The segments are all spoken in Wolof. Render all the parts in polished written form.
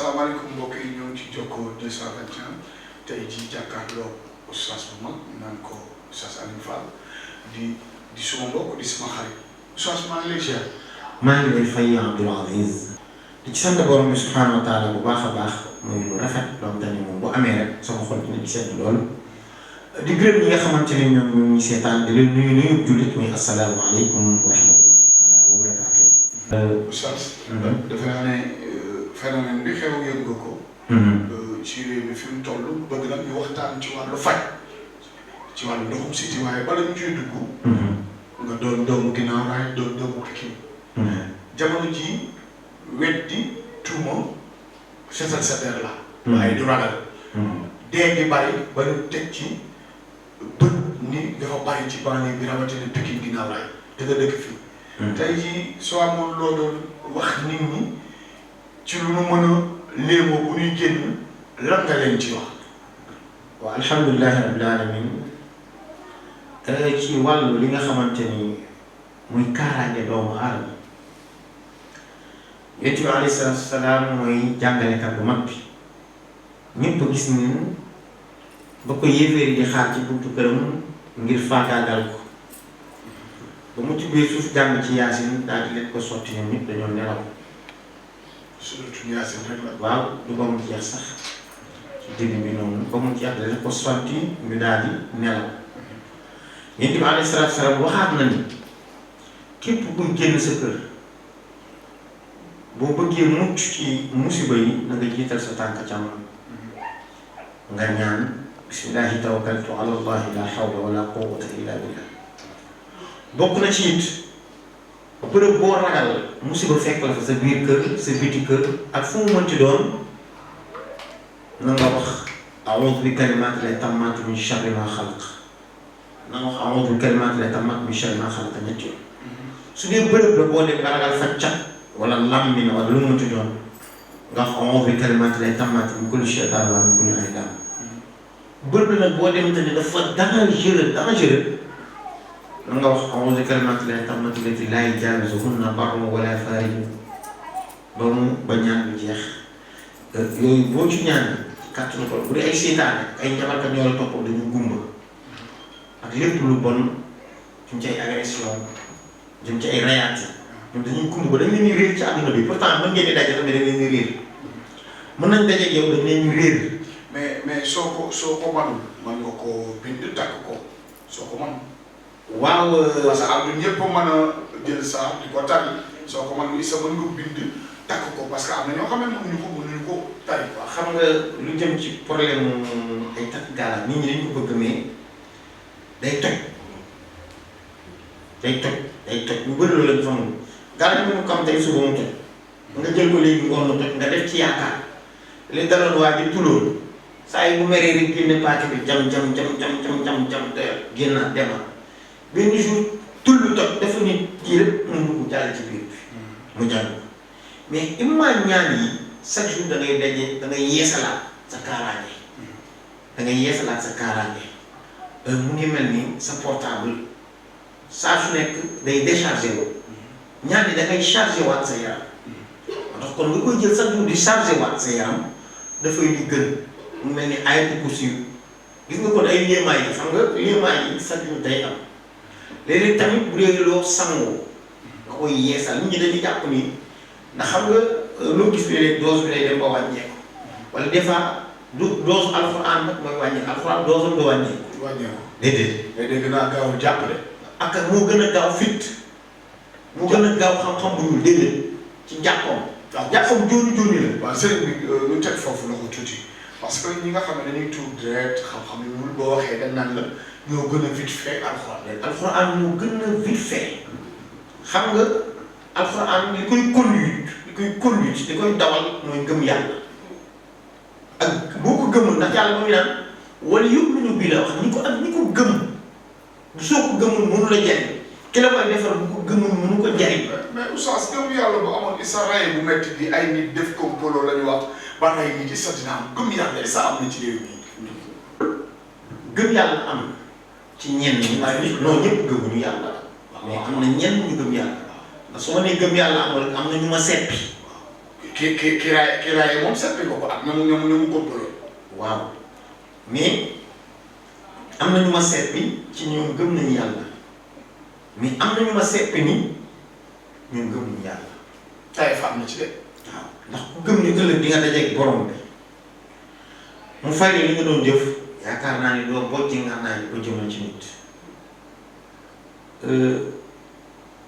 salaamaaleykum mbokk yi ñoo ci Jokko 221 tey jii jàkkaarloo oustaz bu mag naan ko oustaz Alioune Fall di suma mbokk di suma xarit oustaz maa ngi lay ziar. maa ngi lay fay Abdoul Aziz di ci sant borom bi subhanahu wa taala bu baax a baax muy lu rafet loo xam ne moom bu amee rek sama xol dina ci sedd lool di gërëm ñi nga xamante ne ñoom ñu ngi seetaan di leen nuyu jullit muy asalaamaaleykum wa rahmatullahi taala wa barakaatu. oustaz. defe naa ne phénomène bi xew yëg nga ko. ci réew mi fi mu toll bëgg nag ñu waxtaan ci wàllu faj ci wàllu ndoxum siti waaye bala ñu ciy dugg. nga doon doomu ginnaaw raay doon doomu Pikine. jamono ji weddi tuuma seetal sa der la. waaye du ragal. dee gi bari ba ñu teg ci bët ni dafa bari ci banlieue bi rawatina Pikine ginnaaw raay te nga dëkk fii. tey jii soo amoon loo doon wax nit ñi ci lu nu mën a léemoo bu ñuy génn lan nga leen ci wax. waaw alhamdulilahi rabbil alamin ci wàllu li nga xamante ni muy kaaraange doomu aadama Yonent bi alayhi salaatu wa salaam mooy jàngalekat bu mag bi ñëpp gis ni ba ko yéeféeri di xaar ci buntu këram ngir faagaagal ko ba mu tibbee suuf jàng ci yaasin daal di leen ko sotti ñoom ñëpp dañoo nelaw. surtout yaasin rek la. waaw du ba mu jeex sax ci début bi noonu ba mu jeex dañ ko sotti ñu daal di nelaw. Yonent bi alayhi salaatu wa salaam waxaat na ni képp kuy génn sa kër boo bëggee mucc ci musiba yi na nga jiital sa tànk càmmoñ nga ñaan bismillahi tawakkaltu ala allahi la hawla wala quwwata illa billah. bokk na ci it bërëb boo ragal musiba fekk la fa sa biir kër sa biti kër ak fu mu mënti doon na nga wax a'uudu bi kalimaati llaahi tammaati min sharri maa xalaq na nga wax a'uudu bi kalimaati llaahi tammaati min sharri maa xalaq ñetti yoon. su dee bërëb la boo dem nga ragal fa cat wala làmmiñ wala lu mu mënti doon nga wax a'uudu bi kalimaati llaahi tammaati min kulli shaytaanin wa min kulli aynin laa'in. bërëb la nag boo dem te ne dafa dangereux na nga wax a'uudu bi kalimaati llaahi tammaati llatii laa yujaawizuhunna barrun wala faajiruun ba mu ba ñaan bi jeex. yooyu boo ci ñaan kàttanu ko bu dee ay seytaane ay njabarkat ñoo la topp dañu gumba ak lépp lu bon jëm ci ay agression jëm ci ay rayaati ñoom dañuy gumba ba dañ leen di réer ci àdduna bi pourtant mën ngeen di daje tamit dañ leen di réer mën nañ daje ak yow dañ leen di réer. mais soo ko manul mën nga koo bind takk ko soo ko man waaw parce que am na ñëpp mën a jël saa di ko tari soo ko man sa mën nga bind takk ko parce que am na ñoo xam ne mënuñu ko tari. waaw xam nga lu jëm ci problème ay takk gaala nit ñi dañ ko bëgg mais day toj lu bëri loolu lañ xamul gaala bi mu kam tey suba mu toj nga jël ko léegi ngoon mu toj nga def ci yaakaar li daloon waa ji tuloon saa yi bu meree rek génne paaka bi jam te génnaat demaat benn jour tullu toj dafa nit kii rek mu dugg jàll ci biir bi mu jàll mais imma ñaan yi chaque jour da ngay daje da ngay yeesalaat sa kaaraange mu ngi mel ni sa portable saa su nekk day déchargé wu ñaan yi da ngay chargé waat sa yaram moo tax kon nga koy jël chaque jour di chargé waat sa yaram dafay di gën mu mel ni ayatul kursi gis nga kon ay léemaay yi xam nga léemaay yi chaque jour day am léeg-léeg tamit bu dee loo sangoo nga koy yeesal nit ñi dañuy jàpp ni ndax xam nga loo gis léeg-léeg dose bi day dem ba wàññeeku wala des fois du dose alxuraan nag mooy wàññeeku alxuraan dose am du wàññeeku. déedéet. day gën a gaaw jàppale. ak moo gën a gaaw fit moo gën a gaaw xam-xam bu ñu déedéet ci njàppam. waaw njàppam jooni la. waaw sëriñ bi ñu teg foofu la ko tuuti parce que ñi nga xam ne dañuy tuur direct xam-xam yu wul boo waxee dañ naan la ñoo gën a vite fait alxuraan. alxuraan moo gën a vite fait xam nga alxuraan li koy conduite li koy dawal mooy gëm yàlla ak boo ko gëmul ndax yàlla ba muy naan wala yu'minu bi la wax ñi ko gëm soo ko gëmul mënu la jariñ ki la koy defar bu ko gëmul mënu ko jariñ. mais oustaz gëm yàlla bu amoon isa ray bu metti bi ay nit def complot la ñu wax ba ray nit isa dina am gëm yàlla isa am na ci réew mi. gëm yàlla am ci ñenn ñi non ñëpp gëmuñu yàlla mais am na ñenn ñu gëm yàlla ndax su ma nee gëm yàlla am na ñu ma seppi kiraay moom seppi ko ak na mu góobaloo. waaw mais am na ñu ma seppi ci ñoom gëm nañu yàlla mais am na ñu ma seppi ni ñoom gëm nañu yàlla. tay fa am na ci de. waaw ndax ku gëm ni ëllëg di nga dajeeg borom bi mu fay li nga doon jëf yaakaar naa ni doo bojji nga naa ni ko jëmal ci nit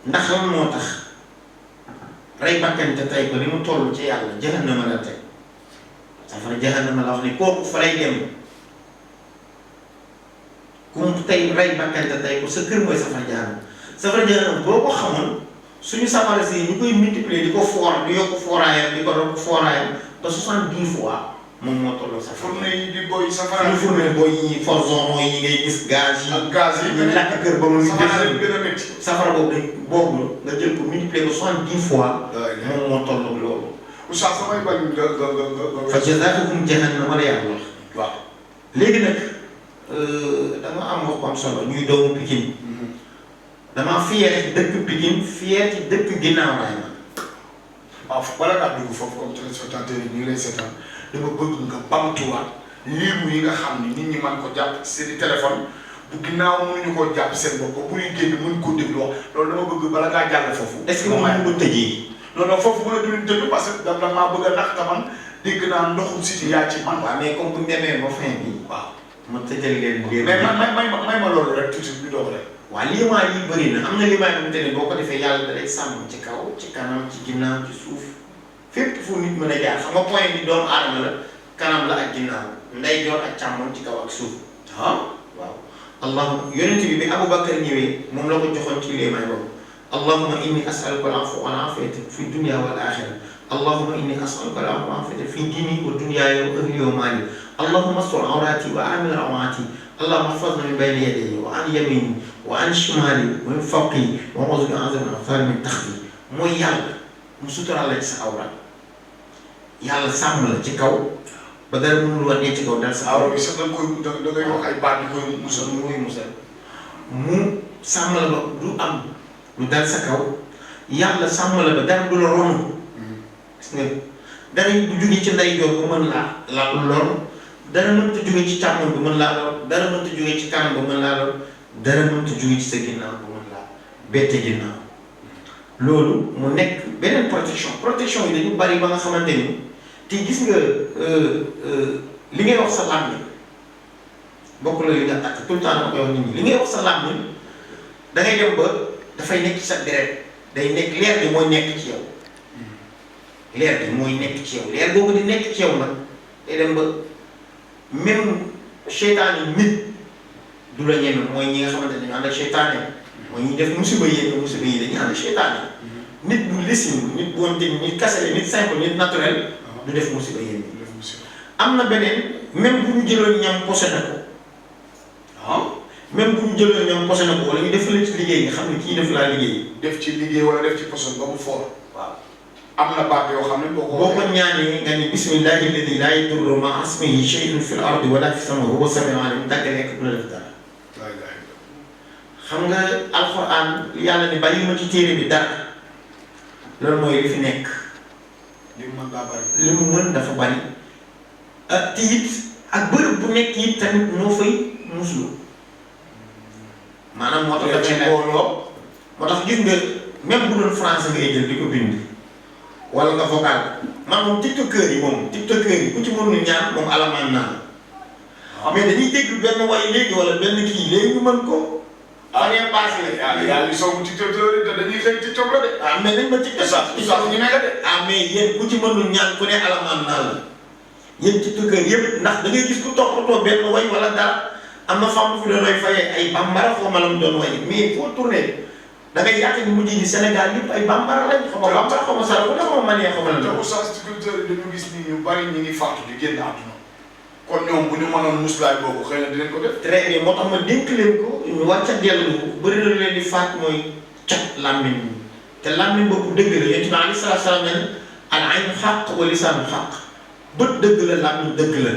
ndax lan moo tax rey bakkante tey ko li mu toll ci yàlla jahannama la teg safara jahannama la wax ni kooku fa lay dem ku mu tey rey bakkante tey ko sa kër mooy safara jahannama boo ko xamoon suñu safara si ñu koy multiplier di ko foor di yokk fooraayam di ko yokk fooraayam ba 70 fois moom moo tolloo safara. fourne yi di boy safara. suñu fourne boy yi forgeron yi ngay gis gaz yi. ak gaz yi ñu lakk kër ba mu. safara yi gën a métti. safara boobu nga jël ko multiplier ko 70 fois. moom moo tolloo loolu. oustaz samay bañ nga. fa jazaatuhum jahannama la yàlla wax. waaw léegi nag dama am wax bu am solo ñuy doomu Pikine. damaa fier ci dëkk Pikine fier ci dëkk ginnaaw raay ma. waaw bala ngaa dugg foofu comme téléspectateur yi ñu ngi lay seetaan dama bëgg nga bamtuwaat liimu yi nga xam ni nit ñi mën ko jàpp seen i téléphone bu ginnaaw mënuñu koo jàpp seen bopp ba bu ñuy génn mën koo déglu wax loolu dama bëgg bala ngaa jàll foofu. est-ce que moom ko tëjee. non foofu mën a duñu tëj parce que dama maa bëgg a nax taman dégg naa ndoxum si yaa ci man. waaw mais comme bu ñu demee ba fin bi. waaw ma tëjal leen léegi. mais may ma loolu rek tuuti bi doog rek. waaw liimaa yi bëri na am na liimaa yoo xamante ne boo ko defee yàlla da lay sàmm ci kaw ci kanam ci ginnaaw ci suuf fépp fu nit mën a jaar xam nga point bi doomu aadama la kanam la ak ginnaaw ndeyjoor ak càmmoñ ci kaw ak suuf waaw allahuma yonent bi Aboubacar ñëwee moom la ko joxoon ci liimaay boobu allahuma inni asaluka al afwa wal afiyata fi dunya wal axira allahuma inni asaluka al afwa wal afiyata fi diini wa dunyaaya wa ahli wa maali allahuma astur awraati wa amir awraati allahuma ihfazni min bayni yadayya wa an yamini wa an shimali wa min fawqi wa a'uuzu bika an aghtaala min taxti mooy yàlla mu suturaal la ci sa awra yàlla sàmm la ci kaw ba dara mënul war ne ci kaw dal sa awra bi sax da ngay wax ay baat yu koy musal mu sàmm la ba du am lu dal sa kaw yàlla sàmm la ba dara du la romb gis nga dara du jóge ci ndeyjoor ba mën laa lor dara mënta jóge ci càmmoñ ba mën laa lor dara mënta jóge ci kanam ba mën laa lor dara mënta jóge ci sa ginnaaw ba mën laa bette ginnaaw loolu mu nekk beneen protection yi dañu bari ba nga xamante ni te gis nga li ngay wax sa làmmiñ bokk la li nga takk tout le temps dama koy wax nit ñi li ngay wax sa làmmiñ da ngay dem ba dafay nekk ci sa deret day nekk leer bi mooy nekk ci yow leer bi mooy nekk ci yow leer boobu di nekk ci yow nag day dem ba même seytaane nit du la ñeme mooy ñi nga xamante ne dañu ànd ak seytaane mooy ñi def musiba yi dañuy ànd ak seytaane nit bu lisin nit bu wante nit kasale nit simple nit naturel du def musiba yéen am na beneen même bu ñu jëloon ñam posé na ko même bu ñu jëloon ñam posé na ko wala ñu def la ci liggéey nga xam ne kii def laa liggéey def ci liggéey wala def ci poson ba mu foor waaw am na baat yoo xam ne boo ko ñaanee nga ni bismillahi alladi laa yadurru ma'a ismihi shay'un fil ardi wala fis samaa'i wa huwa samii'un aliim dagg nekk du la def dara xam nga alxuraan yàlla ni bàyyi ma ci téere bi dara loolu mooy li fi nekk li mu mën daa bari li mu mën dafa bari te it ak bërëb bu nekk it tamit noo fay muslu maanaam moo tax dafay booloo moo tax gis nga même bu doon français ngay jël di ko bind wala nga vocal man moom tiktokeur yi ku ci mënul ñaan moom alamaan naa mais dañuy déglu benn way léegi wala benn kii léegi ñu mën ko année passée yaa ngi soog tiktokeur yi te dañuy xëy tiktok la de mais nañ ma tiktok ñu nekk de mais yéen ku ci mënul ñaan ku ne alamaan naa la yéen tiktokeur yëpp ndax da ngay gis ku toppatoo benn way wala dara am na femme fi doon way fayee ay bambara xaw ma la mu doon way mais foo tourné da ngay yaakaar ni mujj gi Sénégal yëpp ay bambara lañ xaw ma bambara xaw ma sara wala xaw ma manee xaw ma la te oustaz tiktokeur yi dañu gis ni ñu bari ñu ngi faatu di génn àdduna kon ñoom bu ñu mënoon muslaay boobu xëy na dinañ ko def très bien moo tax ma dénk leen ko ñu war ca dellu bëri na lu leen di faat mooy cat làmmiñ te làmmiñ boobu dëgg la yonent bi alayhi salaatu salaam ne al aynu xaq wa lisaanu xaq bët dëgg la làmmiñ dëgg la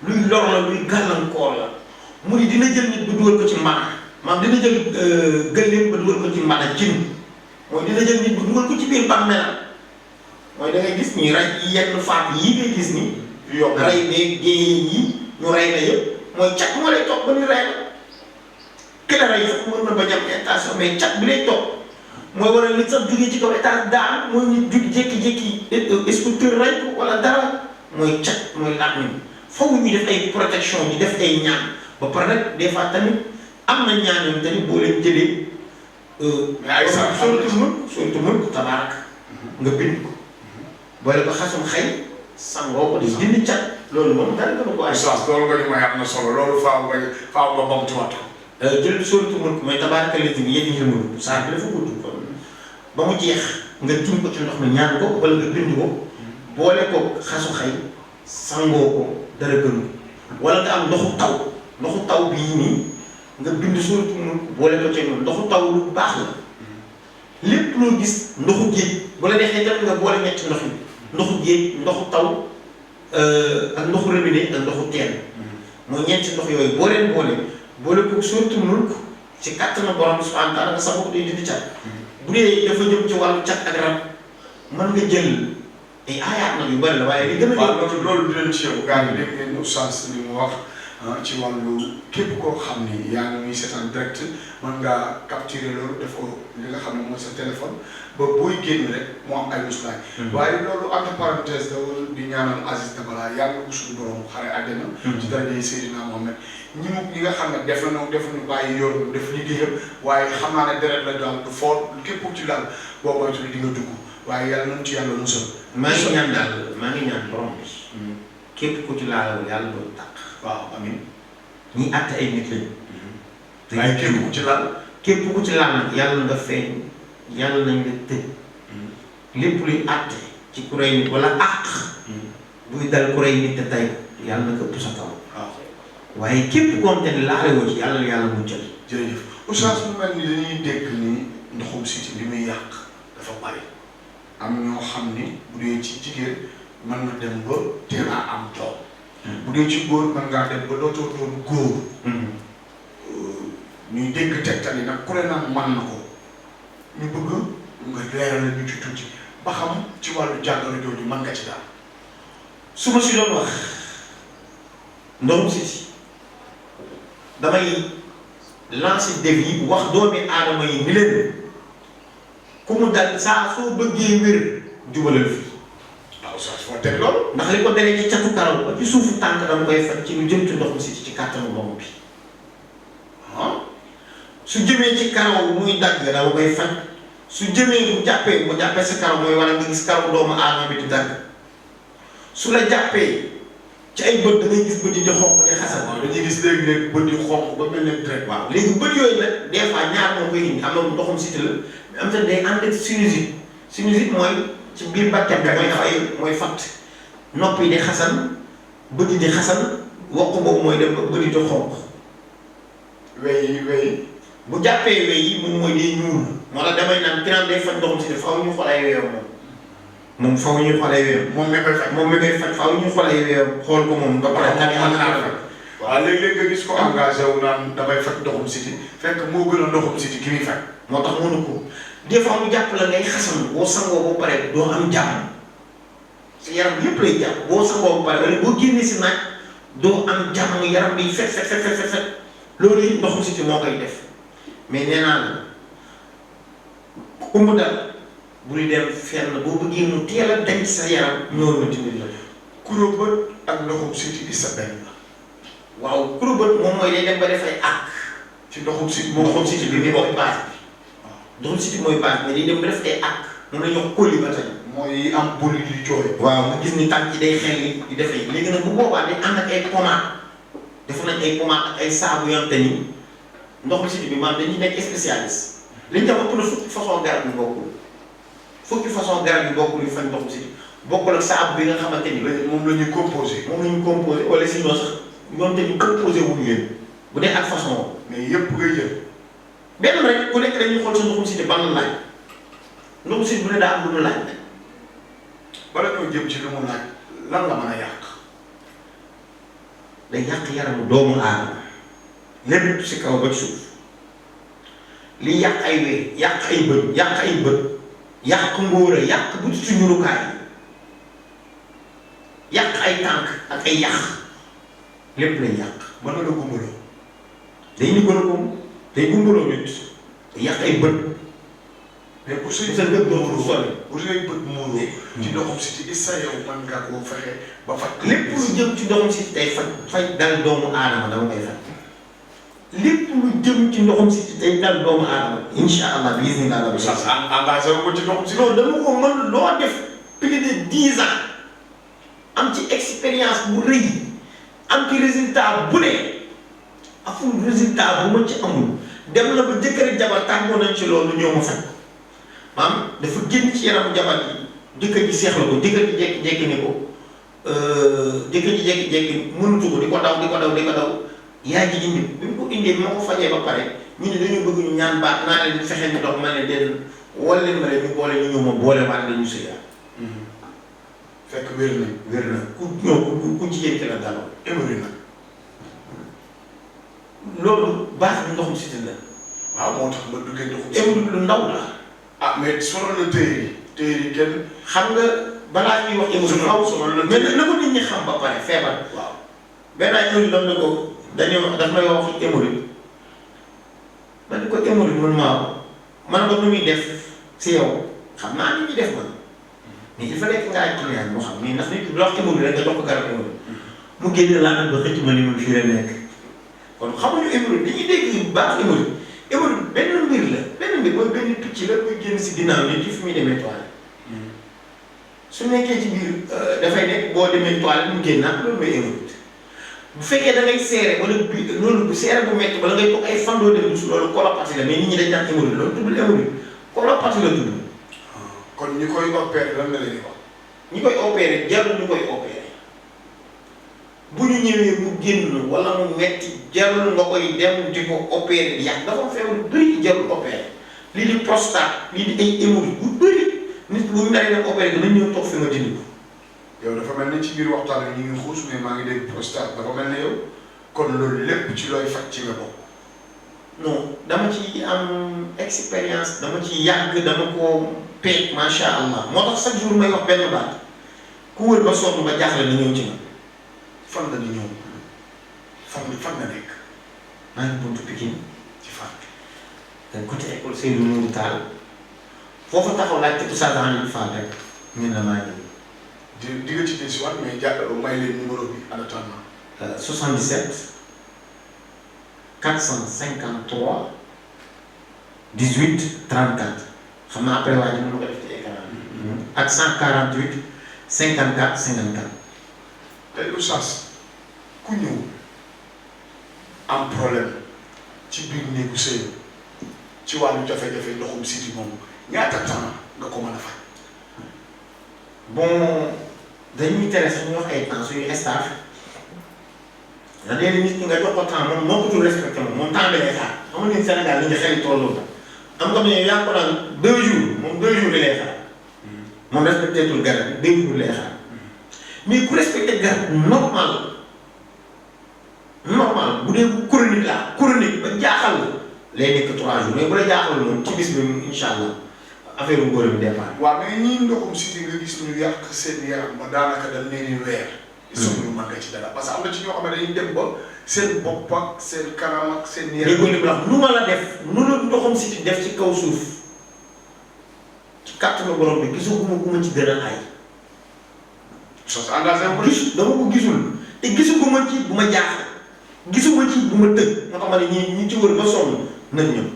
luy lor la luy gàllankoor la mu ni dina jël nit bu dugal ko ci mbana maanaam dina jël gëléem ba dugal ko ci mbana cin mooy dina jël nit bu dugal ko ci biir bàmmeelam mooy da ngay gis ni rey yenn faat yi ngay gis ni rey beeg géey yi ñu rey la yëpp mooy cat moo lay topp ba ñu rey la ki la rey sax mën na bañ am intention mais cat bi lay topp mooy waral nit sax jógee ci kaw étage daan mooy ñu jug jékki-jékki scooter rey ko wala dara mooy cat mooy laaj ñu foofu ñu def ay protection ñu def ay ñaan ba pare nag des fois tamit am na ñaan yoo tamit boo leen jëlee mais ay sax suratul mulk tabaarak nga bind ko boole ko xasum xëy sangoo ko di dindi cat loolu moom dara gën a ko ay loolu nga ñu may am na solo loolu faaw nga bamtuwaat ko jël suratul mulk mooy tabaaraka llazi bi yadihi l-mulk saa bi dafa gudd kon ba mu jeex nga tiim ko ci ndox mi ñaan ko wala nga bind ko boole ko xasu xëy sangoo ko dara gënu wala nga am ndoxu taw bii nii nga bind suratul mulk boole ko ci noonu ndoxu taw lu baax la lépp loo gis ndoxu géej bu la neexee tamit nga boole ñetti ndox yi ndoxu géej ndoxu taw ak ndoxu robinet ak ndoxu teen mooy ñeenti ndox yooyu boo leen boole ko suratul mulk ci kàttanu borom subhanahu wa taala nga sax ko day dindi cat bu dee dafa jëm ci wàllu cat ak rab mën nga jël ay aayaat nag yu bëri la waaye li gën a loolu dinañ ci yow gars yi dégg ngeen oustaz li mu wax ci wàllu képp koo xam ni yaa ngi muy seetaan direct mën ngaa capturer loolu def ko li nga xam ne mooy sa téléphone ba booy génn rek moo am ay muslaay waaye loolu entre parenthèse la wala di ñaanal Aziz Dabala yàlla ko suñu borom xare àddina ci daraja Seydina Mohamed ñi nga xam ne def nañu bàyyi yoon def liggéeyam waaye xam naa ne deret la daal du foor képp ci daal boo moytu di nga dugg waaye yàlla nañu ci yàlla musal maa ngi ñaan borom bi képp ku ci laalawul yàlla doon tàq waaw amiin ñi àtte ay nit lañu waaye képp ku ci laal nag yàlla nga feeñ yàlla nañ la tëj lépp luy àtte ci ku rey nit wala àq buy dal ku rey nit te tey yàlla na ko ëpp sa kaw waaye képp koom te ne laalewoo ci yàlla muccal jërëjëf oustaz mu mel ni dañuy dégg ni ndoxum siti li muy yàq dafa bari am ñoo xam ni bu dee ci jigéen mën na dem ba teel a am doom bu dee ci góor mën ngaa dem ba dootoo doon góor ñuy dégg tegtal yi nag ku ne nag mën na ko ñu bëgg nga leeral ñu ci tuuti ba xam ci wàllu jàngoro jooju mën nga ci daal su ma si doon wax ndoxum siti damay lancer défi wax doomi aadama yi ni leen ku mu dal saa soo bëggee wér jubalal fi waaw saa foo teg loolu ndax li ko dalee ci catu karaw ba ci suufu tànk dama koy faj ci lu jëm ci ndoxum siti ci kàttanu borom bi su jëmee ci karaw muy dagg dama koy faj su jëmee bu jàppee sa karaw mooy wala nga gis karaw doomu aadama bi di dagg su la jàppee ci ay bët da ngay gis bët yi di xonq di xasan. waaw dañuy gis léegi-léegi bët yi xonq ba mel ne direct. waaw léegi bët yooyu nag des fois ñaar moo koy indi am na ndoxum siti la mais am na day ànd ak sinusite mooy ci biir bakkan bi mooy fatt nopp yi di xasan bët yi di xasan wokk boobu mooy dem ba bët yi di xonq. wey bu jàppee wey yi moom mooy day ñuul moo tax damay naan ki naan day faj ndoxum siti faaw ñu xool ay weeyam moom faaw ñu xool ay weeyam moom mi koy faj faaw ñu xool ay weeyam xool ko moom ba pare tamit am naa faj. waaw léeg-léeg nga gis ko engagé wu naan damay faj ndoxum siti fekk moo gën a ndoxum siti ki muy faj. moo tax mënu ko des fois mu jàpp la ngay xasan boo sangoo ba pare doo am jàmm sa yaram yëpp lay jàpp boo sangoo ba pare wala boo génnee si naaj doo am jàmm yaram bi fet loolu it ndoxum siti moo koy def mais nee naa la ku mu dal bul dem fenn boo bëggee mu teel a denc sa yaram ñëw na dimbali la. kuró bët ak ndoxum siti di sa benn la. waaw kuró bët moom mooy day dem ba def ay àq ci ndoxum siti ndoxum siti bi mooy base bi. ndoxum siti mooy base mais day dem ba def ay àq mun nañu wax kóoli ba tey. mooy am boli di jooy. waaw nga gis ni tànk yi day xel di defee léegi nag bu boobaa day ànd ak ay pommade def nañ ay pommade ak ay saabu yoo xam te ni ndoxum siti bi maanaam dañuy nekk spécialiste liñ dem ëpp na fukki façon garab yu bokkul yu fañ ndoxum siti bokkul ak saabu bi nga xamante ni moom la ñuy composé. wala sinon sax ñoom te ñu composé wuñu leen bu dee ak façon mais yëpp ngay jël. benn rek ku nekk dañuy xool sa ndoxum siti ban laaj ndoxum siti bu ne daa am lu mu laaj nag. bala ñoo jëm ci lu mu laaj lan la mën a yàq. day yàq yaramu doomu aadama lépp si kaw ba ci suuf li yàq ay wéy yàq ay bët yàq ngóora yàq bu ci ñurukaay ay tànk ak ay yàq lépp lay yàq. mën na la gumbaloo. day indi gën day gumbaloo nit day yàq ay bët. mais pour say sa bët dootul sori. bu say bët muuroo. ci ndoxum siti isa yow mën nga koo fexe ba faj. lépp lu jëm ci ndoxum siti day faj dal doomu aadama dama koy faj. lépp lu jëm ci ndoxum siti day dal doomu aadama. incha allah bi gis nga la. ça engagé wu ko ci ndoxum siti. non dama ko mën loo def plus de 10 ans am ci expérience bu rëy am ci résultat bu ne aful résultat bu ma ci amul dem na ba jëkkër ak jabar tàggoo nañ ci loolu ñëw ma faj maam dafa génn ci yaramu jabar yi jëkkër ji seexla ko jëkkër ji jékki-jékki ne ko jëkkër ji jékki-jékki mënutu ko di ko daw yaay ji indi bi mu ko indee bi ma ko fajee ba pare ñu ne dañu bëgg ñu ñaan baat naa leen fexe ñu dox ma ne den wol leen ma leen ñu boole ñu ñëw ma boole waat leen ñu sëyaat fekk wér na ku ñëw ku jigéen ki la daloo émeri na loolu baax bi ndoxum siti la waaw moo tax nga duggee ndoxum siti émeri lu ndaw la mais sonal na téere yi kenn xam nga balaa ñuy wax émeri xaw mais na ko nit ñi xam ba pare feebar waaw benn ay émeri dam ne ko daf may wax émeri man ni ko émeri man ko nu muy def si yow xam naa ni muy def man mais il fallait que nga ay client moo xam mais ndax nit lu wax émeri rek nga jox ko garab émeri mu génne laa nag ba xëcc ma ni man fii la nekk kon xamuñu émeri dañuy dégg bu baax émeri benn mbir mooy benn picc la muy génn si ginnaaw nit yi fi muy demee toilette su nekkee ci biir dafay nekk boo demee toilette mu génnaat loolu mooy émeri bu fekkee da ngay seere wala loolu bu seere bu métti wala ngay toog ay fan doo dem su loolu colopathie la mais nit ñi dañ naan émeri loolu tuddul émeri colopathie la tudd. kon ñi koy opéré lan la leen di wax. ñi koy opéré jarul ñu koy opéré bu ñu ñëwee mu génn wala mu metti jarul nga koy dem di ko opéré yàq dafa am feebar bu bëri jarul opéré lii di prostate lii di ay hémorroïdes bu bëri nit bu ñu naree dem opéré danañ ñëw toog fi nga dindi ko. yow dafa mel ni ci biir waxtaan bi ñu ngi xuus mais maa ngi dégg prostate dafa mel ne yow kon loolu lépp ci looy faj ci nga bokk. non dama ci am expérience dama ci yàgg dama ko peeg macha allah moo tax chaque jour may wax benn baat ku wër ba sonn ba jaaxle na ñëw ci ma. fan la ñu ñëw fan nga nekk. maa ngi buntu Pikine ci fan. dañ côté école Seydou Nourou Tall foofu taxaw laaj te Oustaz Alioune Fall rek ñun la maa ngi. di nga ci desiwaat mais may leen numéro bi en attendant. 77 453 18 34 xam naa après waa ji mën na ko def ci écran ak 148 54 54. tey Oustaz ku ñëw am problème ci biir néegu sëy ci wàllu jafe-jafe ndoxum siti moom ñaata temps nga ko mën a faj. bon dañuy tere sax ñu wax ay temps suñu staff léegi nit ñi nga jox ko temps moom moo ko tur respecté moom temps bi lay xaar xam nga ni Sénégal li nga xel tolloo am nga ne yaa ko naan 2 jours moom 2 jours lay xaar moom respecté tul garab 2 jours lay xaar mais ku respecté garab normal bu dee bu chronique ba jaaxal la lay nekk 3 jours mais bu la jaaxal moom ci bis bi incha allah affaire bu góor bi départ. waaw mais ñii ndoxum siti nga gis ñu yàq seen yaram ba daanaka dañ leen di weer. suñu mën nga ci dara parce que am na ci ñoo xam ne dañuy dem ba seen bopp ak seen kanam ak seen yaram. léegi wax nu ma la def nu la ndoxum siti def ci kaw suuf ci kàttanu borom bi gisuguma ku ma ci gën a ay. sos engagé wu gis dama ko gisul te gisuguma ci bu ma jaaxle gisuma ci bu ma tëgg moo tax ma ne ñi ci wër ba sonn nañ ñëw.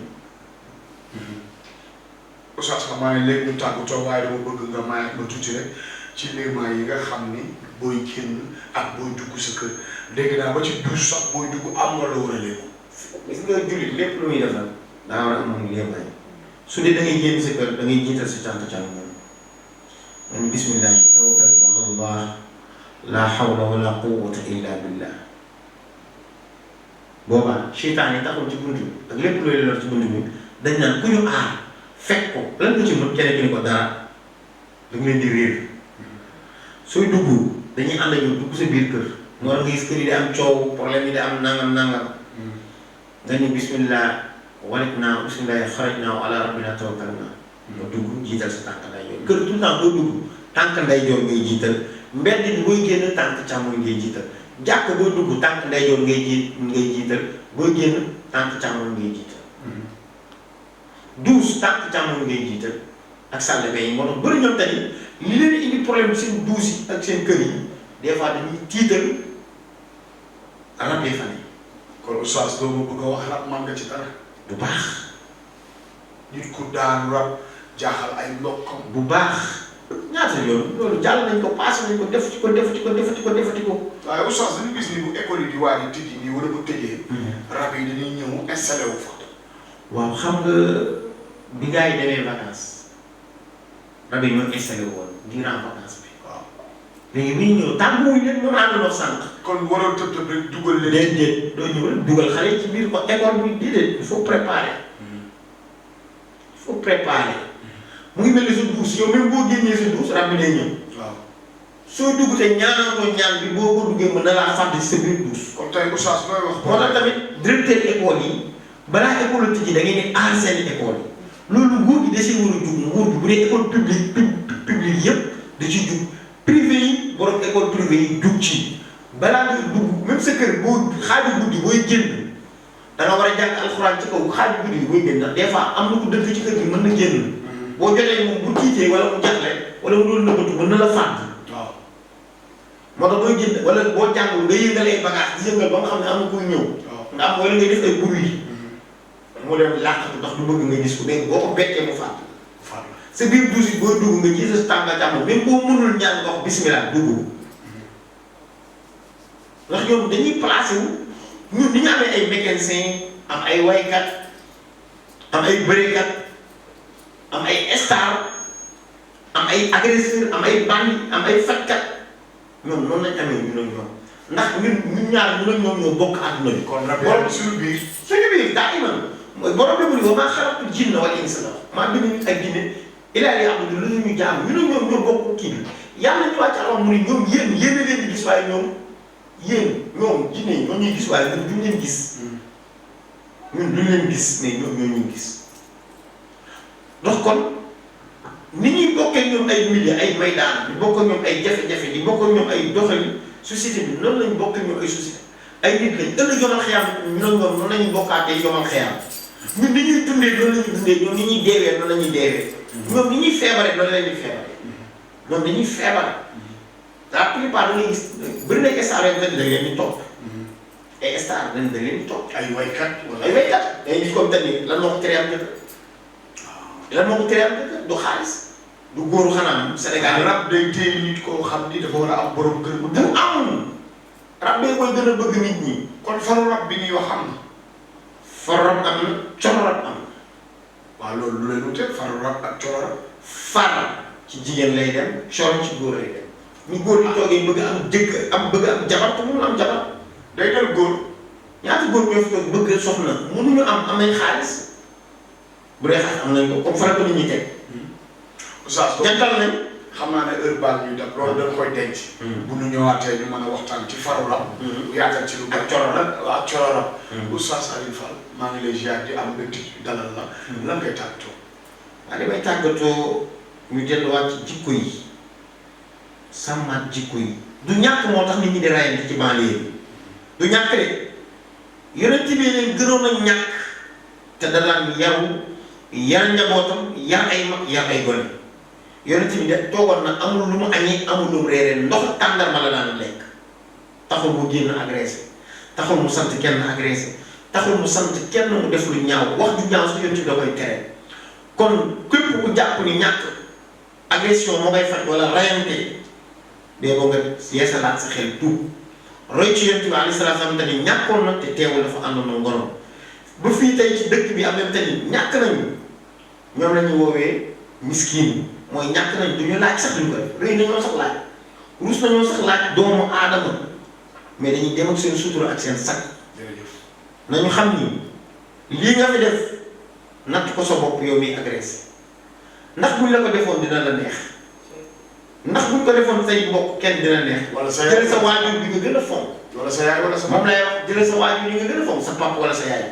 Oustaz xam naa ne léegi ñu tàggatoo waaye dama bëgg nga mayaat ma tuuti rek ci léemaa yi nga xam ni booy génn ak booy dugg sa kër dégg naa ba ci douche sax booy dugg am nga la war a léegi. gis nga jullit lépp lu muy def nag daa war a amoon léemaay su dee da ngay génn sa kër da ngay jiital sa cànq moom man bismillah tawakkaltu ala allah la hawla wala quwwata illa billah boobaa seytaan yi taxul ci bunt bi ak lépp looy lor ci bunt bi dañ naan ku ñu aar fekk ko lan nga ci mën keneen ki ni ko dara da nga leen di réer sooy dugg dañuy ànd ak yow dugg sa biir kër moo tax nga gis kër yi di am coow problème yi di am nangam nga ni bismillah waliknaa bismillah xarajnaa ala rabbina tawakkalnaa nga dugg jiital sa tànk nday joor kër tout le temps doo dugg tànk nday joor ngay jiital mbedd bi booy génn tànk càmmoñ ngay jiital jàkk booy dugg tànk ndeyjoor ngay jiital booy génn tànk càmmoñ ngay jiital douze tànk càmmoñ ngay jiital ak sàll bay yi moo tax bëri ñoom tamit li leen indi problème seen douze yi ak seen kër yi des fois dañuy tiital rab yi fan yi kon oustaz doo ma bëgg a wax rab man nga ci dara bu baax nit ku daan rab jaaxal ay mbokkam bu baax ñaata yoon loolu jàll nañ ko passé nañ ko defati ko waaye oustaz dañu gis ni bu école yi di waaj a tijji nii wala bu tëjee rab yi dañuy ñëw installé wu fa waaw xam nga bi gars yi demee vacances rab yi ñoo installé woon durant vacances bi waaw léegi bi ñu ñëw tàmmuwuñ leen ñoo àndandoo sànq kon waroo tëb tëb rek dugal leen déedéet doo ñëw rek dugal xale ci biir ko école bi déedéet il faut préparer mu ngi mel ni sa douche yow même boo génnee sa douche rab bi day ñëw waaw soo dugg te ñaanatoo ñaan bi boo ko duggee mën na laa fàtte ci sa biir douche comme tey oustaz looy wax moo tax tamit directeur école yi balaa école tijji da ngeen di aar seen école yi loolu nguur gi da see war a jug nguur gi bu dee école publique yëpp da ci jug privé yi borom école privé yi jug ci balaa nga dugg même sa kër boo xaaju guddi booy génn da nga war a jàng alxuraan ci kaw xaaju guddi bi booy génn ndax des fois am na ku dëkk ci kër gi mën na génn boo jotee moom bu tiitee wala mu jaxle wala mu doon nëbbatu mën na la fàtt waaw moo tax booy génn wala boo jàngul nga yëngal ay bagage di yëngal ba nga xam ne am na kuy ñëw nga am wala ngay def ay bruit mu dem làqatu ndax du bëgg nga gis ko dégg boo ko bettee mu fàtt sa biir douche boo dugg nga gis sa tànga jàmm même boo mënul ñaan nga wax bismillah dugg ndax ñoom dañuy placé wu ñun ni ñu amee ay mécanicien am ay waykat am ay bërekat am ay star am ay agresseur am ay bandi am ay fajkat ñoom noonu lañ amee ñun ak ñoom ndax ñun ñaar ñun ak ñoom ñoo bokk àdduna bi. kon rab borom suñu biir daa iman mooy borom bi mu ne wa maa xalaqtul jinna wal insa maa bind nit ak jinne illaa liya'buduun lu ñu jaam ñun ak ñoom ñoo bokk kii bi yàlla ñu wàcc alal mu ne ñoom yéen a leen di gis waaye ñoom jinne yi ñoo ñuy gis waaye ñun duñ leen gis. ñun duñ leen gis mais ñoom ñoo ñuy gis donc kon ni ñuy bokkee ñoom ay milieu ay maydaan di bokk ñoom ay jafe-jafe di bokk ñoom ay doxalin société bi noonu lañ bokk ñoom ay société ay nit lañ ëllëg yomal xiyam ñun ak ñoom noonu lañuy bokkaatee yomal xiyam ñun ni ñuy dundee noonu la ñuy dundee ñoom ni ñuy deewee noonu la ñuy deewee ñoom ni ñuy feebaree noonu la ñuy feebaree ñoom dañuy feebar la plupart da ngay gis bëri na star yoo xam ne da leen di topp ay star dañ da leen di topp ay waykat wala ay waykat dañuy gis comme tamit lan moo ko teree am jëkkër lan moo ko teree am jëkkër du xaalis du góoru xanaa Sénégal yi rab day téye nit koo xam ni dafa war a am borom kër bu du am rab bee koy gën a bëgg nit ñi kon faru rab bi ñuy wax am na faru rab am na coro rab am na waaw loolu lu leen wute faru rab ak coro rab far ci jigéen lay dem coro ci góor lay dem ñu góor yi toogee bëgg am jëkk bëgg am jabar te mënul am jabar day dal góor ñaata góor ñoo fi toog bëgg soxna mënuñu am nañ xaalis bu dee xaalis am nañ ko comme faral ko nit ñi teg oustaz jantal nañ xam naa ne heure baa ñuy def loolu dañ koy denc bu ñu ñëwaatee ñu mën a waxtaan ci faru rab yaatal ci lu ak coro rab waaw coro rab oustaz Alioune Fall maa ngi lay ziar di am mbégte dalal la lan ngay tàggatoo waaw li may tàggatoo ñu delluwaat ci jikko yi sàmmaat jikko yi du ñàkk moo tax nit ñi di rayante ci banlieue bi du ñàkk de yonent bi leen gënoon a ñàkk te da daan yaru yar njabootam yar ay mag yar ay gone yonent bi de toogoon na amul lu mu añee amul lu mu reeree ndox tàndarma la daan lekk taxul mu génn agressé taxul mu sant kenn agressé taxul mu sant kenn mu def lu ñaaw wax ju ñaaw su yonent bi da koy tere kon képp ku jàpp ni ñàkk agression moo koy faj wala rayante bee boo nga yeesalaat sa xel tuub roy ci yonent bi alayhi salaam te ni ñàkkoon na te teewul dafa àndoon na ngorom ba fii tey ci dëkk bi am même te ni ñàkk nañu ñoom la ñu woowee miskin mooy ñàkk nañ du ñu laaj sax duñ ko def rëy nañoo sax laaj ruus nañoo sax laaj doomu aadama mais dañuy dem ak seen sutura ak seen sag nañu xam ni lii nga fi def natt ko sa bopp yow miy agressé ndax buñ la ko defoon dina la neex ndax buñ ko defoon say mbokk kenn dina neex. wala sa jël sa waajur bi nga gën a fonk. wala sa yaay wala sa moom lay wax jël sa waajur bi nga gën a fonk sa papa wala sa yaay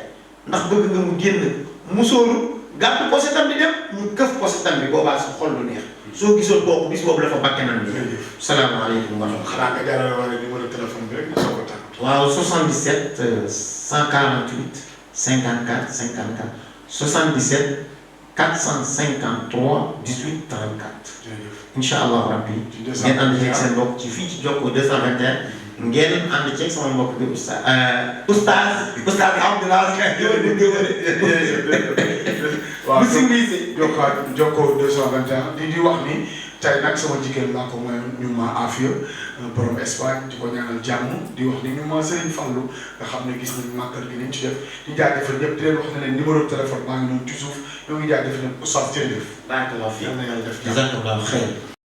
ndax bëgg nga mu génn musóoru gàtt posetam di dem ñu këf posetam bi boobaa sa xol lu neex soo gisoon kooku bis boobu dafa bakkanam bi. jërëjëf salaamaaleykum wa rahmatulah. xanaa nga jaarale wala numéro téléphone bi rek ñu soog a tàggatoo. waaw 77 148 54 54 77 453 18 34. jërëjëf incha allah rabbi ngeen ànd ceeg seen mbokk ci fii ci Jokko 221. ngeen ànd ceeg sama mbokk bi oustaz Abdoulaye waaw Jokko 221 di wax ni tey nag sama jigéen laa ko mayoon ñu ma Afia borom Espagne di ko ñaanal jàmm di wax ni ñu ma Serigne Fallou nga xam ne gis nañu màggal gi nañ ci def di jaajëfal ñëpp di leen wax ne leen numéro téléphone baa ngi noonu ci suuf ñoo ngi jaajëfal ñëpp oustaz jërëjëf. barakallahu fiik yal na yàlla def jazakallahu xayr